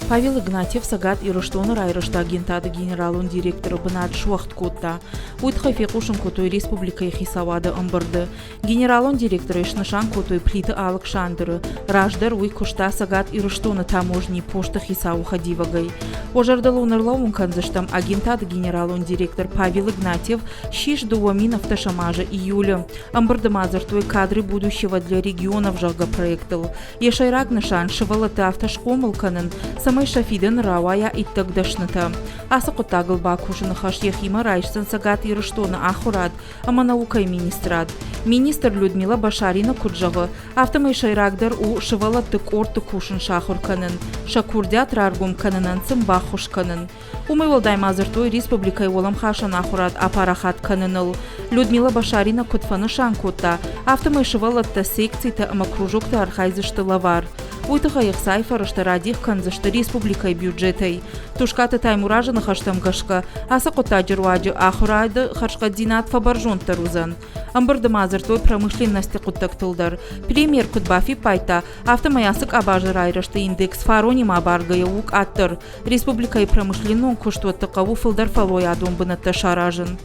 Павел Игнатьев Цӕгат Ирыстоны райрӕзты агентады генералон директоры бынат суӕгъд кодта. Уый тыххӕй фехъусын кодтой республикӕйы хицауады ӕмбырды. Генералон директорӕй снысан кодтой Плиты Алыксандры. Раздӕр уый куыста Цӕгат Ирыстоны таможнийы посты хицауы хӕдивӕгӕй. Уӕ зӕрдыл уын ӕрлӕууын кӕндзыстӕм, агентады генералон директор Павел Игнатьев ссис 2007 азы июлы. Ӕмбырды ма дзырдтой «Кадры будущего для регионов», зӕгъгӕ, проектыл. Йӕ сӕйраг нысан сывӕллӕтты афтӕ схъомыл кӕнын, цӕмӕй сӕ фидӕны рауайа иттӕг дӕснытӕ. Ацы хъуыддагыл бакусыны хӕс йӕхимӕ райсдзӕн Цӕгат Ирыстоны ахуырад ӕмӕ наукӕйы министрад. Министр Людмила Башарина куыд зӕгъы, афтӕмӕй сӕйрагдӕр у сывӕллӕтты къордты кусын сахуыр кӕнын, сӕ курдиат раргом кӕнынӕн сын баххуыс кӕнын. Уымӕй уӕлдай ма дзырдтой республикӕйы уӕлӕмхасӕн ахуырад апарахат кӕныныл. Людмила Башарина куыд фӕнысан кодта, афтӕмӕй сывӕллӕттӕ секцитӕ ӕмӕ кружокты архайдзысты лӕвар. Уый тыххӕй ӕхцайы фӕрӕзтӕ радих кӕндзысты республикӕйы бюджетӕй. Тускъаты Таймуразы ныхӕстӕм гӕсгӕ, ацы хъуыддаджы руаджы ахуырады хӕрзхъӕддзинад фӕбӕрзонддӕр уыдзӕн. Ӕмбырды ма дзырдтой промышленносты хъуыддӕгтыл дӕр. Премьер куыд бафиппайдта, афтӕмӕй ацы къабазы райрӕзты индекс фаронимӕ абаргӕйӕ у къаддӕр. Республикӕйы промышленнон куыстуӕтты хъӕуы фылдӕр фӕллойадон бынӕттӕ саразын.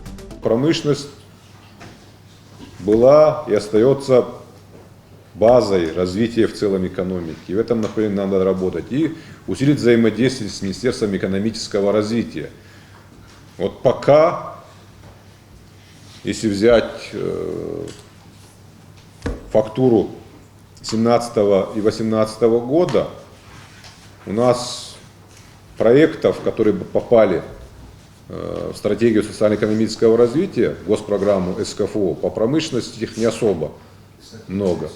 Промышленность была и остается базой развития в целом экономики. И в этом направлении надо работать. И усилить взаимодействие с Министерством экономического развития. Вот пока, если взять фактуру 17 и 18 года, у нас проектов, которые бы попали в стратегию социально-экономического развития, госпрограмму СКФО по промышленности, их не особо много.